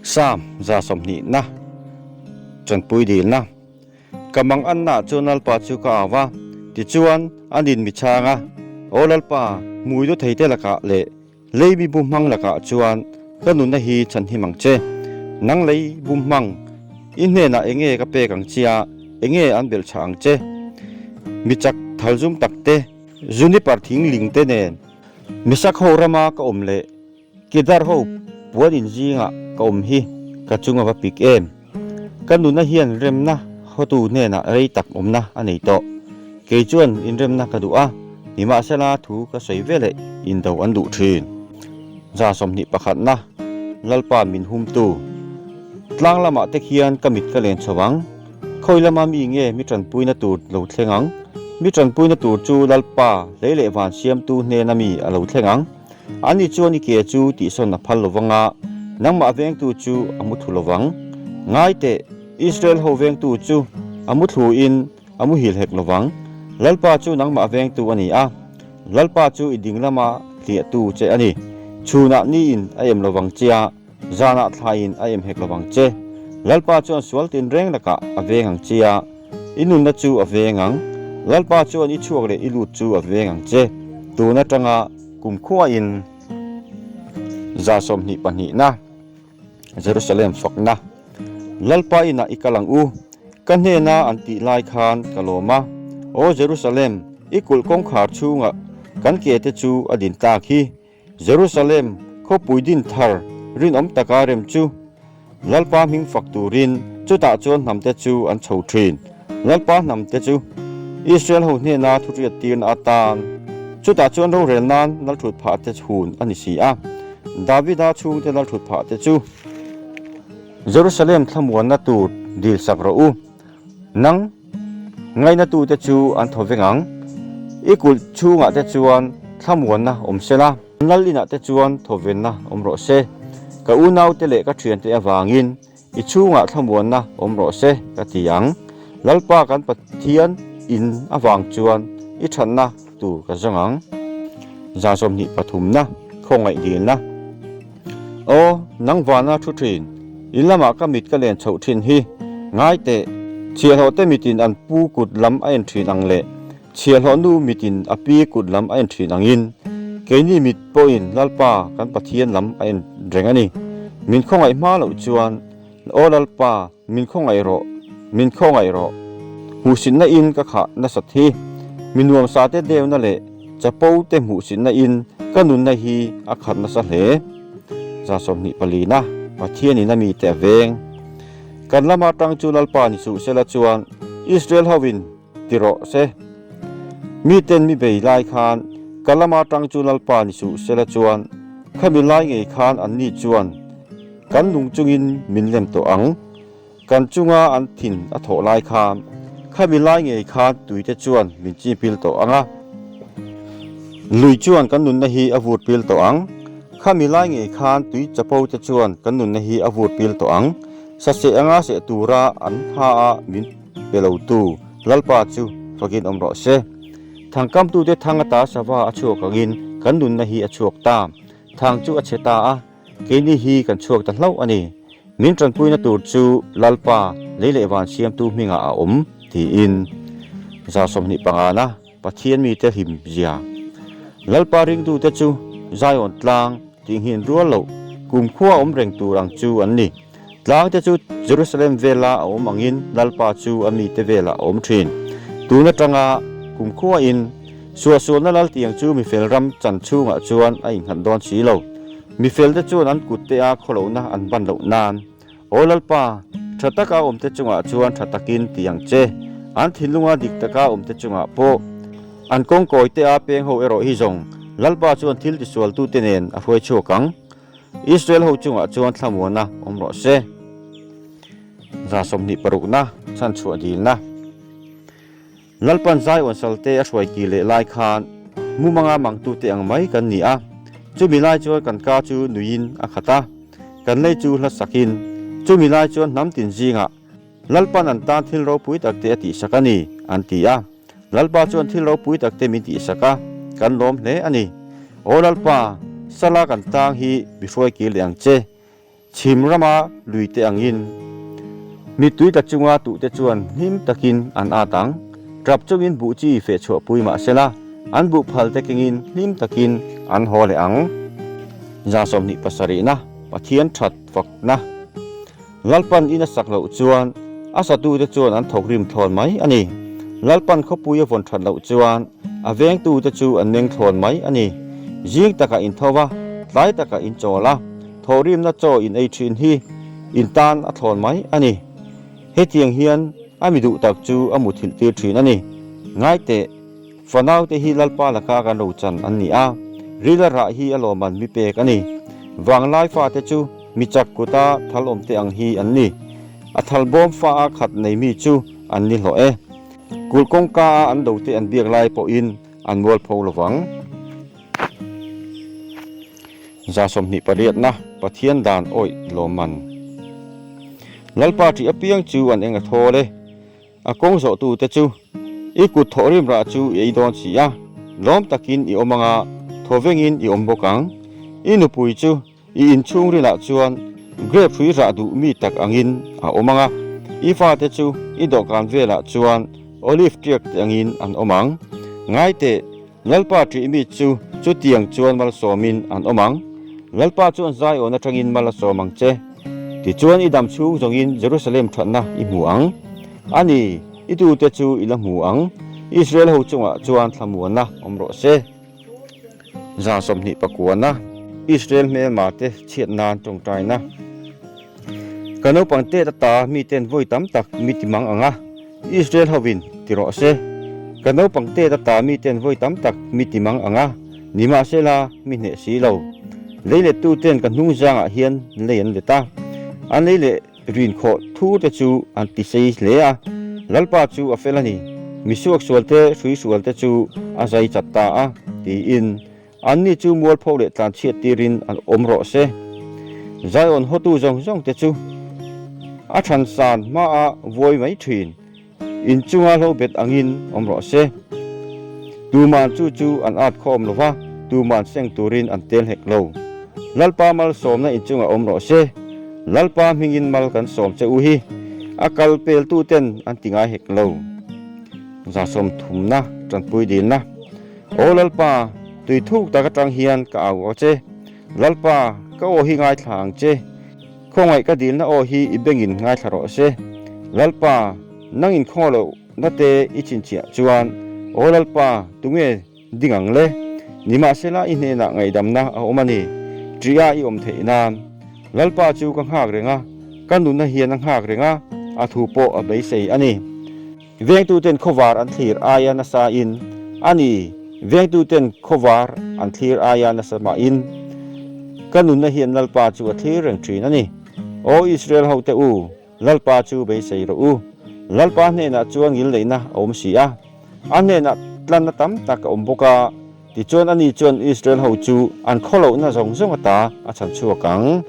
Sam 120na Tanpui dilna Ka mang anna chuan Lalpa chu ka au va, tichuan an in mi chhang a, Aw Lalpa, hmui lu theite lakah leh lei mi bu hmang lakah chuan ka nunna hi chhanhim ang che. Nang lei bu hmang, i hnenah enge ka pek ang chia, enge an belhchhah ang che? Mi chak thalzum takte, juniper thing lingte nen Misak ho rama ka awm leh Kedar ho puan in zingah ka awm hi ka chung a va pik em? Ka nuna hian remna hotu hnenah rei tak awmna a nei tawh. Kei chuan inremna ka duh a, nimahsela thu ka sawi ve leh indo an duh thin. 21 na Lalpa min humtu. Tlang lamah te khian ka mit ka len chho ang. Khawi lama mi nge mi tanpuina tur lo thleng ang? Mi tanpuina tur chu Lalpa hlei leh van siamtu hnena mi a lo thleng ang. Ani chuan i ke chu tihsawn a phal lovang a, nangmah vengtu chu a mu thlu lovang. Ngai teh, Israel ho vengtu chu a mu thluin a muhil hek lovang. Lalpa chu nangmah vengtu a ni a, Lalpa chu i ding lama hliahtu che a ni. Chhunah niin a em lovang che a, zanah thlaiin a em hek lovang che. Lalpa chuan sual tinreng lakah a veng ang che a, I nunna chu a veng ang. Lalpa chuan i chhuak leh i lut chu a veng ang che. Tun atanga kumkhuain 22na Jerusalem fakna Lalpa inah i kal ang u. Ka hnena an tih lai khan ka lawm a. Aw Jerusalem, i kulh kawngkhar chhungah kan ke te chu a din tlak hi. Jerusalem khawpui din thar rinawm taka rem chu Lalpa hming fak turin chutah chuan hnamte chu an chho thin. Lalpa hnamte chu Israel ho hnena thutiat tirna atan chutah chuan rorel nan lalthut phah te chhun a ni si a. Davida chhungte lalthut phah te chu Jerusalem thlamuanna tur dil sak rawh u. Nang ngainatute chu an thaw veng ang. I kulh chhungah te chuan thlamuanna awm se la, lal inah te chuan thawvenna awm rawh se. Ka unaute leh ka thiante avangin i chhungah thlamuanna awm rawh se ka ti ang. Lalpa kan Pathian in avang chuan i thatna tur ka zawng ang. 23 na khawngaih dilna. Aw, nang vana thu thin, in lamah ka mit ka len chhoh thin hi. Ngai teh, chhiahhlawh te mitin an pu kut lam a en thin ang leh chhiahhlawh nu mitin a pi kut lam a en thin angin, keini mit pawhin Lalpa kan Pathian lam a en reng a ni. Min khawngaih hma loh chuan, Aw Lalpa, min khawngaih rawh, min khawngaih rawh. Hmuhsitna in ka khah nasat hi, mi nuamsa te deuhna leh chapo te hmuhsitna in ka nunna hi a khat nasa hle. 24 na Pathianin a mite a veng. Kan lama tang chu Lalpa ni suh sela chuan Israel hoin ti rawh se. Miten mi bei lai khan ka lama tang chu Lalpa ni suh sela chuan khami lai ngei khan anni chuan Kan lung chungin min lem tawh ang. Kan chunga an thin a thawh lai khan, khami lai ngei khan tuite chuan min chi pil tawh ang a. Lui chuan kan nunna hi a vur pil tawh ang. Khami lai ngei khan tui chapo te chuan kan nunna hi a vur pil tawh ang. Saseh anga seh tura an ha a min pe lotu Lalpa chu fakin awm rawh se. Thangkamtute thang ata sava a chhuak angin kan nunna hi a chhuak ta. Thang chu a chhe ta a. Keini hi kan chhuak ta hlauh a ni. Min tanpuina tur chu Lalpa lei leh van siamtu hmingah a awm, tiin 25 na Pathian mite hlim zia. Lalpa ringtute chu Zion tlang tihnghin rual loh kumkhua awm reng tur ang chu an ni. Tlangte chu Jerusalem vela a awm angin Lalpa chu a mite velah a awm thin. Tun atanga kumkhuain suahsualna lal tiang chu mifel ram chan chhungah chuan a innghat dawn si lo. Mifelte chuan an kuttea khawlohna an ban loh nan, Aw Lalpa, tha taka awmte chungah chuan tha takin ti ang che. An thinlunga dik taka awmte chungah pawh an kawngkawitea peng ho erawh hi zawng Lalpa chuan thil tisualtute nen a hruai chhuak ang. Israel ho chungah chuan thlamuana awm rawh se. 26 na chhanchhuah dilna. Lalpan Zion salte a hruai ki leh lai khan mumanga mangtute ang mai kan ni a, chumi lai chuan kan ka chu nuiin a khat a, kan lei chu hla sakin, chumi lai chuan hnam tin zingah Lalpan an tan thil ropui takte a tihsak a ni, an ti a. Lalpa chuan thil ropui takte min tihsak a, kan lawm hle a ni. Aw Lalpa, sala kan tang hi mi hruai kir leh ang che. Chhim rama lui te angin mittui tla chunga tuhte chuan hlim takin an at ang. Tap chungin buh chi feh chhuahpui mah sela, an buh phal te kengin hlim takin an haw leh ang. 27 na Pathian that fakna Lalpan in a sak loh chuan a satute chuan an thawk rim thlawn mai a ni. Lalpan khawpui a vawn that loh chuan a vengtute chu an meng thlawn mai a ni. Zing takah in tho va, tlai takah in chawl a, thawhrimna chaw in ei thin hi in tan a thlawn mai a ni. Hetiang hian a mi duh tak chu a muthilh tir thin a ni. Ngaiteh, fanaute hi Lalpa laka kan rochan an ni a, rila rah hi a lawmman mi pek a ni. Vanglai fate chu mi chak kuta thal awmte ang hi an ni. A thal bawm fa a khat nei mi chu an ni hlawh e. Kulh kawngka a an dote an biak lai pawhin an mualpho lovang. 28 na Pathian dan awih lawmman. Lalpa ṭih apiang chu an eng a thawl e. A kawng zawhtute chu i kut thawhrim rah chu i ei dawn si a, lawm takin i awm anga thawvengin i awm bawk ang. I nupui chu i inchhungrilah chuan grape hrui rah duh mi tak angin a awm anga, i fate chu i dawhkan velah chuan olive tiak te angin an awm ang. Ngaiteh, Lalpa ṭih mi chu chutiang chuan malsawmin an awm ang. Lalpa chuan Zion aṭangin mal a sawm ang che. Tichuan i dam chhung zawngin Jerusalem ṭhatna i hmu ang. A ni, i tute chu i la hmu ang. Israel ho chungah chuan thlamuanna awm rawh se. 29 Israel hmelma te chhiat nan ṭawngṭaina. Ka naupang tet ata miten vawi tam tak mi ti mang ang a. Israel hovin ti rawh se, Ka naupang tet ata miten vawi tam tak mi ti mang ang a, nimahsela mi hneh si lo. Lei lettu ten ka hnung zangah hian lei an let a, an lei leh rin khawh thur te chu an ti sei hle a. Lalpa chu a fel a ni, mi suaksual te hruisual te chu a zai chat ta a, tiin Anni chu mualpho leh tlanchhiat tirin an awm rawh se. Zion hawtu zawng zawng te chu a than san hmaah vuai mai thin, in chunga hlo bet angin awm rawh se. Tuman chu chu an at khawm lo va, tuman seng turin an tel hek lo. Lalpa malsawmna in chungah awm rawh se. Lalpa hmingin mal kan sawm che u hi a kal peltu ten an ti ngai hek lo. 30 na tanpui dilna. Aw Lalpa, tui thuk tak atang hian ka au aw che. Lalpa, ka aw hi ngaithla ang che. Khawngaih ka dilna aw hi i bengin ngaithla rawh se. Lalpa, nang inkhaw loh na te i chhinchhiah chuan, Aw Lalpa, tunge ding ang le? Nimahsela i hnenah ngaihdamna a awm a ni, ṭiah i awm theih nan. Lalpa chu ka nghak reng a, ka nunna hian a nghak reng a, a thu pawh a beisei a ni. Vengtuten khawvar an thlir aia nasa in a ni, vengtuten khawvar an thlir aia nasa mah in ka nunna hian Lalpa chu a thlir reng thin a ni. Aw Israel hote u, Lalpa chu beisei rawh u. Lalpa hnenah chuan ngilneihna a awm si a, a hnenah tlanna tam tak a awm bawk a, tichuan ani chuan Israel ho chu an khawlohna zawng zawng ata a chhan chhuak ang.